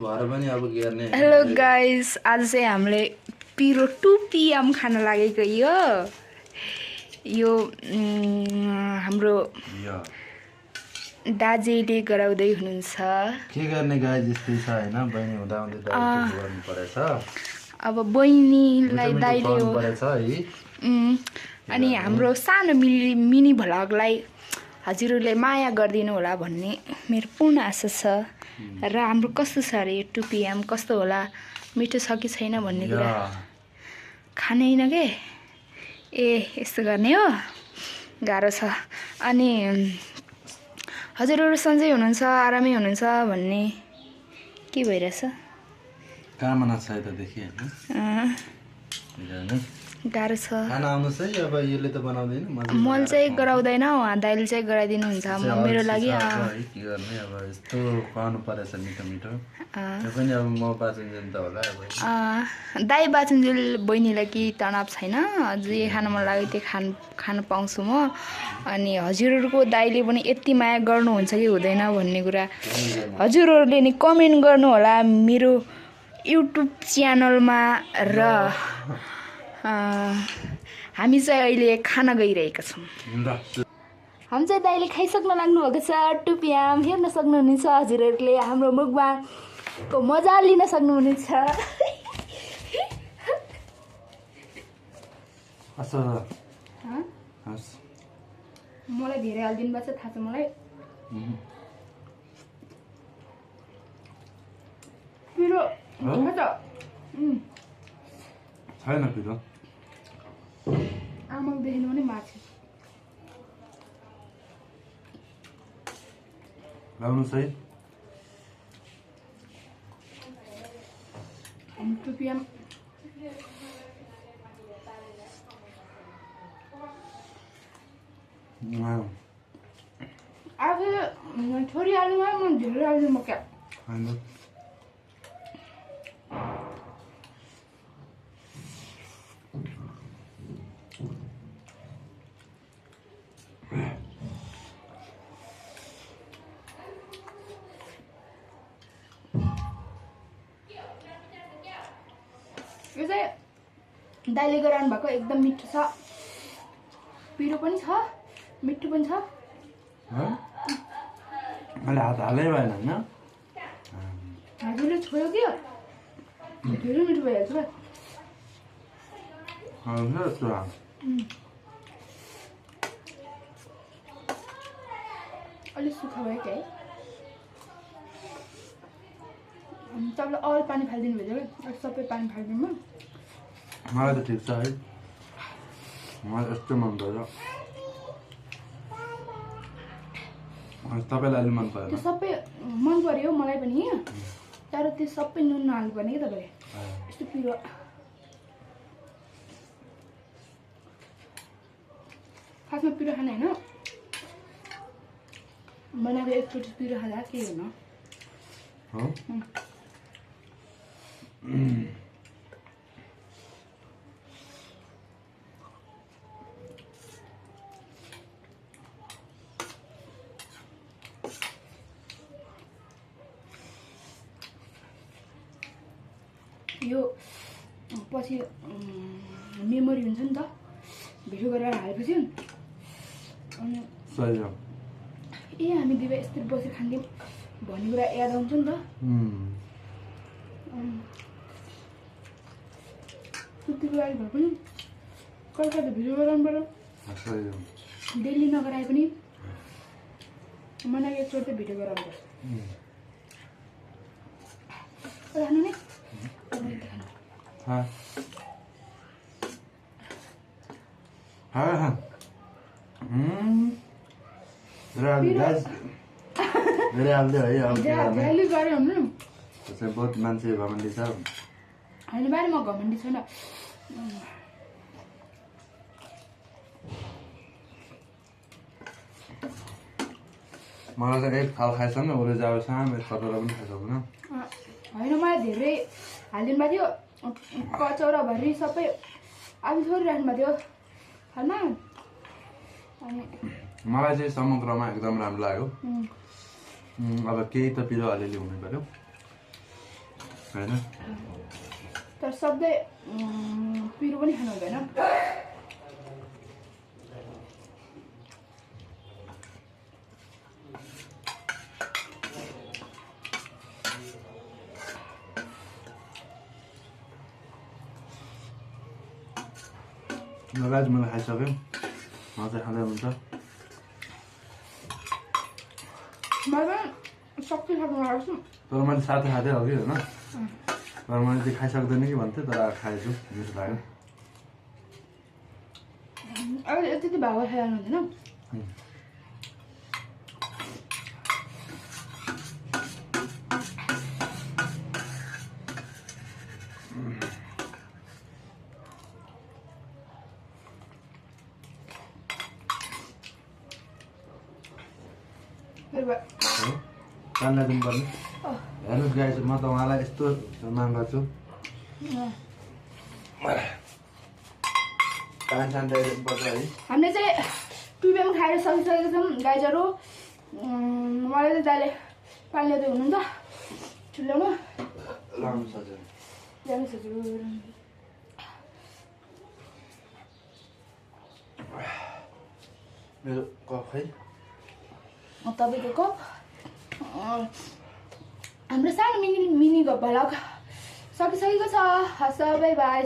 Hello guys, आज चाहिँ हामीले पिरो 2 PM खान लागेको यो हाम्रो दाजेले गराउँदै हुनुहुन्छ। के गर्ने गाइस, यस्तै छ हैन, बहिनी हुँदा हुँदै दाइले गर्नु परेछ। अब बहिनीलाई दाइले हो परेछ है। अनि हाम्रो सानो मिनी भ्लगलाई हजुरहरूले माया गरिदिनु होला भन्ने मेरो पूर्ण आशा छ। र हाम्रो कस्तो छ अरे 2 PM कस्तो होला, मिठो छ कि छैन भन्ने कुरा खाने हैन के। यस्तो गर्ने हो, गाह्रो छ। अनि हजुरहरू सन्चै हुनुहुन्छ, आरामै हुनुहुन्छ भन्ने के भइरहेछ? कामना छ यतादेखि हैन। गाह्रो छ। खाना आउनु चाहिँ अब यसले त बनाउँदैन, मैले चाहिँ गराउँदैन, उहाँ दाइले चाहिँ गराइदिनुहुन्छ मेरो लागि। के गर्ने अब, यस्तो खुवाउनु परेछ मिठो मिठो। त्यो पनि अब म बाँचुन्जेल त होला अब। दाइ बाँचुन्जेल बहिनीलाई केही तनाव छैन, जे खान मन लाग्यो त्यो खान पाउँछु म। अनि हजुरहरूको दाइले पनि यति माया गर्नुहुन्छ कि हुँदैन भन्ने कुरा हजुरहरूले नि कमेन्ट गर्नु होला मेरो युट्युब च्यानलमा। र हामी चाहिँ अहिले खाना गइरहेका छौँ। हामी चाहिँ दाइले खाइसक्न लाग्नु भएको छ 2 PM। हेर्न सक्नुहुनेछ हजुरहरूले, हाम्रो मुखबाको मजा लिन सक्नुहुनेछ। मलाई धेरै हालिदिनु भएको छ, थाहा छ मलाई। पिरो छैन पिरो, आमाले देख्नु पनि माथि लाउनु सही। 2 PM आज छोरी आलुमा म धेरै आलु म क्या यो चाहिँ दाइले गराउनु भएको एकदम मिठो छ, पिरो पनि छ, मिठो पनि छ। मैले हात हालै भएन हैन, हजुरले छोयो कि धेरै मिठो भइहाल्छ। अलिक सुक्खा भयो क्या है। तपाईँले अल पानी फालिदिनु भयो क्या, सबै पानी फालिदिनु। मलाई त ठिक छ है, मलाई यस्तो मन पर्छ। तपाईँलाई अलि मन परेन? त्यो सबै मन पर्यो मलाई पनि, तर त्यो सबै नुन नहाल्नु पर्ने कि तपाईँले। यस्तो पिरो खासमा पिरो खाने होइन, बनाएको एकचोटि पिरो खाँदा के हुन। यो पछि मेमोरी हुन्छ नि त, भिडियो गरेर हालेपछि। अनि हामी दुवै यस्तरी बसेर खान्थ्यौँ भन्ने कुरा याद आउँछ नि त। त्यतिको लागि भए पनि कहिले कहिले भिडियो गराउनु पर्यो, डेली नगराए पनि मलाई एकचोटि चाहिँ भिडियो गराउनु पर्छ। खानु नै बहुत मान्छे घमण्डी छ होइन बारे, म घमण्डी छैन। मलाई चाहिँ एक थाल खाइसक्नु उसले जाब सानो एक कटोरा पनि खाइसक्नु होइन। मलाई धेरै हालिदिनु भएको थियो, कचौराभरि सबै आलु छोरी राख्नु भएको थियो खाना। अनि मलाई चाहिँ समग्रमा एकदम राम्रो लाग्यो। अब केही त पिरो अलिअलि हुनु पर्यो। होइन तर सधैँ पिरो पनि खानु हुँदैन। गाइज मैले खाइसक्यो, म चाहिँ खाँदै हुन्छ। मलाई पनि सक्छु लाग्छु। तर मैले साथै खाँदै हो कि होइन, तर मैले चाहिँ खाइसक्दैन कि भन्थेँ, तर खाएछु, मिठो लाग्यो। अहिले यति भएको खाइहाल्नु हुँदैन। कान लगाइदिनु पर्ने। हेर्नुहोस् गाइस, म त उहाँलाई यस्तो माग गर्छु, कान सान लगाइदिनु पर्छ है। हामीले चाहिँ 2 PM खाएर सकिसकेको छौँ गाइजहरू। मलाई चाहिँ दाइले पानी ल्याउँदै हुनुहुन्छ ठुल्याउनु। लाउनुहोस् हजुर। ल्याउनुहोस् हजुर। मेरो कप है, तपाईँको कप। हाम्रो सानो मिनी भ्लग सकिसकेको छ। हस्, बाई बाई।